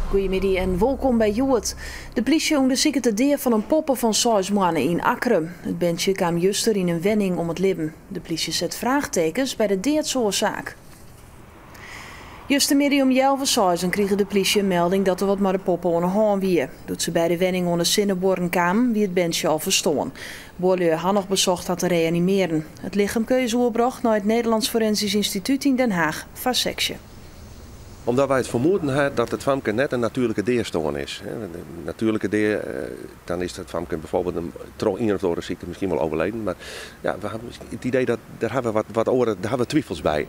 Goeiemiddei en wolkom by Hjoed. De plysje ûndersiket de dea fan in poppe fan seis moanne yn Akkrum. It berntsje kaam juster yn in wenning om it libben. De plysje set fraachtekens by de deadsoarsaak. Justermiddei om healwei seizen krige de plysje in melding dat der wat mei de poppe oan 'e hân wie. Doe't se by de wenning oan de Sinnebuorren kamen, wie it berntsje al ferstoarn. Buorlju ha noch besocht har te reanimearen. It lichemke is oerbrocht nei it Nederlands Forensisch Instituut yn Den Haag foar seksje. Omdat wy it fermoeden ha dat it famke net in natuerlike dea stoarn is. In natuerlike dea, dan is dat famke bijvoorbeeld troch ien of oare sykte miskien wol overleden. Mar ja, we ha it idee dat dêr ha we wat, wat oare, dêr ha we twifels by.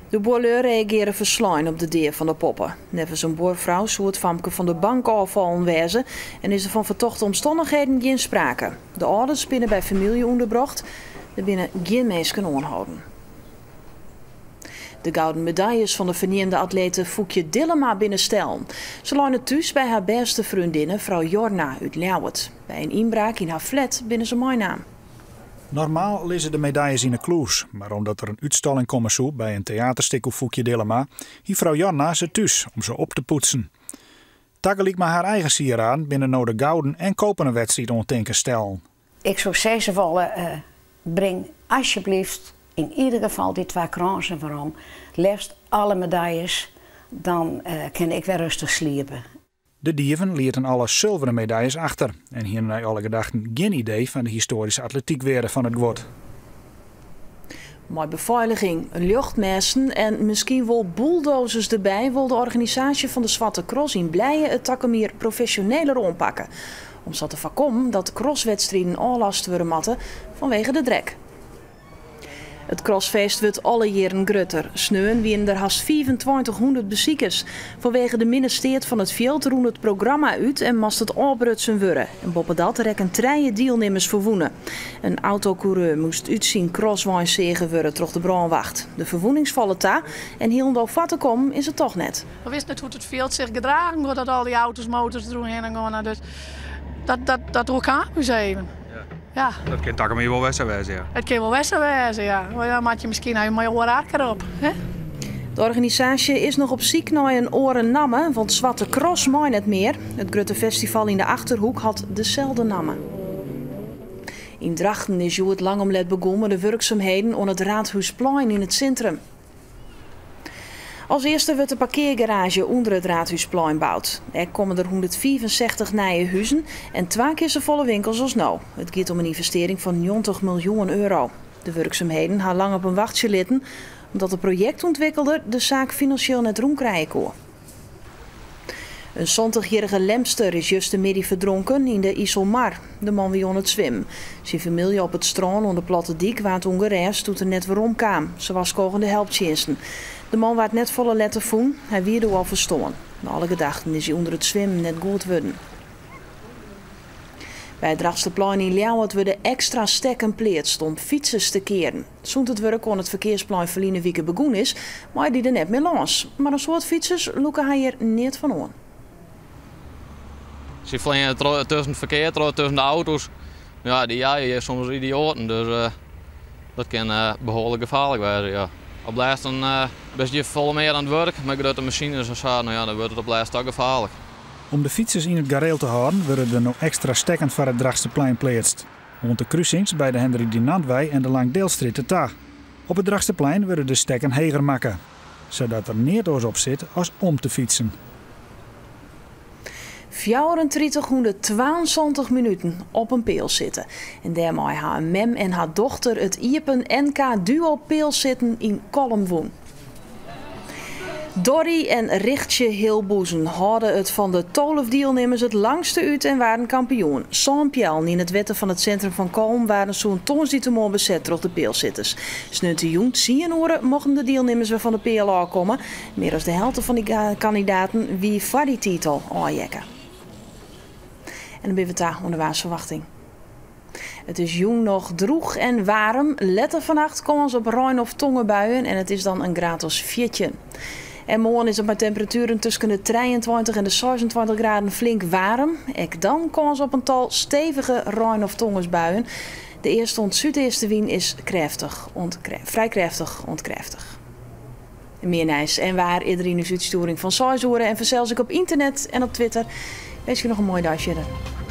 De buorlju reagearre ferslein op de dea fan de poppe. Neffens in buorfrou soe it famke fan de bank ôffallen wêze en is der fan fertochte omstannichheden gjin sprake. De âlders binne by famylje ûnderbrocht. Der binne gjin minsken oanholden. De gouden medaljes fan de ferneamde atlete Foekje Dillema binne stellen. Se leine thús by har bêste freondinne frou Jorna út Ljouwert. By in ynbraak yn har flat binne se meinaam. Normaal lizze de medaljes yn 'e klûs, mar omdat der in útstalling komme soe by in teaterstik oer Foekje Dillema, hie frou Jorna se thús om se op te poetsen. Tagelyk mei har eigen sieraden binne no de gouden en koperen wedstriidoantinkens stellen. Ik soe sizze wolle, bring alsjeblieft yn ieder gefal dy twa krânsen werom, leafst alle medaljes, dan kin ik wer rêstich sliepe. De dieven lieten alle sulveren medaljes achter en hiene nei alle gedachten gjin idee fan de histoaryske atletykwearde fan it guod. Mei befeiliging, ljochtmêsten en miskien wol bulldozers derby wol de organisaasje fan de Swarte Cross yn Blije it takom jier profesjoneler oanpakke. Om sa te foarkommen dat crosswedstriden ôflast wurde moatte fanwege de drek. It crossfeest wurdt alle jierren grutter. Sneon wiene der hast 2500 besikers. Fanwege de minne steat fan it fjild rûn it programma út en moast it ôfbrutsen wurde. En boppedat rekken trije dielnimmers ferwûne. In autokoereur moast út syn crosswein seage wurde troch de brânwacht. De ferwûnings falle ta en hielendal foar te kommen is it toch net. We wisten net hoe't it fjild sich gedragen giet, dat al dy auto's, motors deroerhinne geane. Dus dat, dat, dat oerkaam ús even. Ja. Dat kin takom jier wol wer sa wêze, ja. It kin wol wer sa wêze, ja. Mar dan moat je miskien even mei oare ark op. Hè? De organisaasje is noch op syk nei in oare namme, want Swarte Cross mei net mear. It grutte festival yn de Achterhoek hat deselde namme. Yn Drachten is hjoed lang om let begûn mei de wurksumheden oan it Raadhúsplein yn it sintrum. As earste wurdt de parkeargaraazje ûnder it Raadhúsplein boud. Ek komme der 165 nije huzen en twa kear safolle winkels as no. It giet om in ynvestearring fan 90 miljoen euro. De wurksumheden ha lang op him wachtsje litten, omdat de projektûntwikkelder de saak finansjeel net rûn krije koe. In 70-jierrige Lemster is justermiddei ferdronken yn de Iselmar. De man wie oan it swimmen. Syn famylje op it strân oan de Platte Dyk waard ûngerêst doe't er net weromkaam. Se warskôgen de helptsjinsten. De man waard net folle letter fûn. Hy wie doe al ferstoarn. Nei alle gedachten is hy ûnder it swimmen net goed wurden. By it Drachtsterplein yn Ljouwert wurde ekstra stekken pleatst om fytsers te kearen. Sûnt it wurk oan it ferkearsplein ferline wike begûn is, meie dy der net mear lâns. Mar in soad fytsers lûke har hjir neat fan oan. Se fleane tusken it ferkear troch, tusken de auto's. Ja, dy jeie hjir soms idioaten, dus uh, dat kin uh, behoarlik gefaarlik wêze. Ja. Op lêst dan uh, bist je folle mear oan it wurk mei grutte masines en sa. No ja, dan wurdt it op lêst toch gefaarlik. Om de fytsers yn it gareel te hâlden wurde der no ekstra stekken foar it Drachtsterplein pleatst. Oant de krusings by de Hendrik Dunantwei en de Langdeelstrjitte ta. Op it Drachtsterplein wurde de stekken heger makke, sadat der neat oars op sit as om te fytsen. 3472 minuten op in peal sitte. En dêrmei ha in mem en har dochter it iepen NK duo pealsitten yn Kollum wûn. Dorry en Richtsje Hilboezen hâlde it fan de 12 dielnimmers it langste út en waarden kampioen. Sân peallen yn it wetter fan it sintrum fan Kollum waarden sûnt tongersdeitemoarn beset troch de pealsitters. Sneontejûn 10 oere mochten de dielnimmers wer fan de peal ôfkomme. Mear as de helte fan dy kandidaten wie foar dy tiid al ôfheakke. En dan binne we ta oan de waarsferwachting. It is jûn noch drûch en waarm. Letter fannacht kâns op rein of tongerbuien en it is dan in graad as 14. En moarn is it mei temperatueren tusken de 23 en de 26 graden flink waarm. Ek dan kâns op in tal stevige rein of tongersbuien. De earst oant súdeastewyn is krêftich oant frij krêftich oant krêftich. Mear nijs en waar is der yn ús útstjoering fan 6 oere en fansels ek op ynternet en op Twitter. Winskje noch in moaie dei fierder.